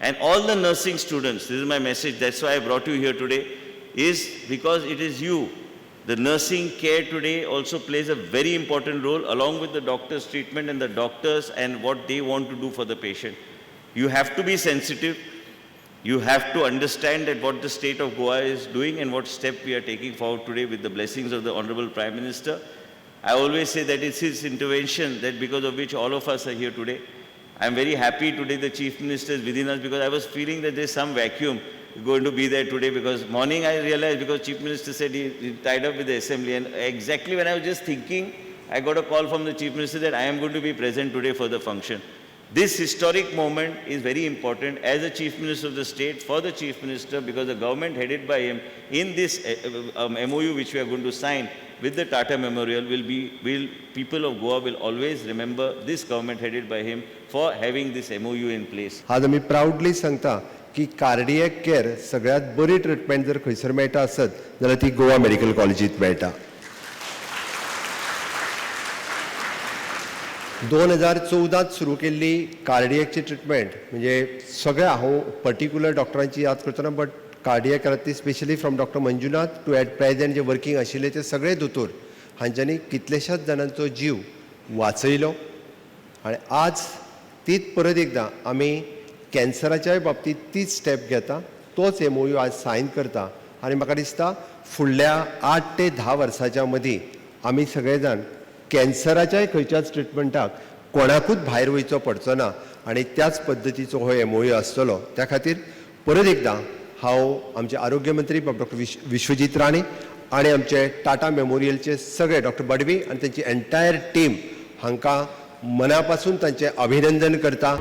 And all the nursing students, this is my message, that's why I brought you here today, is because it is you. The nursing care today also plays a very important role along with the doctor's treatment and the doctors and what they want to do for the patient. You have to be sensitive. You have to understand that what the state of Goa is doing and what step we are taking forward today with the blessings of the Honorable Prime Minister. I always say that it's his intervention that because of which all of us are here today. I'm very happy today the Chief Minister is within us because I was feeling that there's some vacuum going to be there today because morning I realized because Chief Minister said he tied up with the assembly, and exactly when I was just thinking, I got a call from the Chief Minister that I am going to be present today for the function. This historic moment is very important as a Chief Minister of the state, for the Chief Minister, because the government headed by him in this MOU which we are going to sign with the Tata Memorial people of Goa will always remember this government headed by him for having this MOU in place. आज आमी प्रावडली सांगता की cardiac care सगळ्यात बरी treatment जर खंयसर मेळटा आसत जाल्यार ती गोवा मेडिकल कॉलेजींत मेळटा. 2014 सुरू केल्ली कार्डियकची ट्रिटमेंट म्हणजे सगळ्या हांव पर्टिक्युलर डॉक्टरांची याद करचो ना, बट कार्डियक ती specially from doctor Manjunath to at present J working आशिल्ले ते सगळे दोतोर हांच्यांनी कितलेशाच जाणांचो जीव वाचयलो. आनी आज तीच परत एकदां आमी कॅन्सराच्याय बाबतींत तीच स्टेप घेता, तोच MOU आज सायन करता. आनी म्हाका दिसता फुडल्या 8 ते 10 वर्साच्या मदीं आमी सगळे जाण कॅन्सराच्याय खंयच्याच ट्रिटमेंटाक कोणाकूच भायर वयचो पडचो ना आनी त्याच पद्दतीचो हो MOU आसतलो. त्या खातीर परत एकदां हांव आमचे आरोग्य मंत्री डॉक्टर विश्वजीत राणे आनी आमचे टाटा मेमोरियलचे सगळे डॉक्टर बडवी आनी तांची एंटायर टीम हांकां मनापासून तांचें अभिनंदन करता.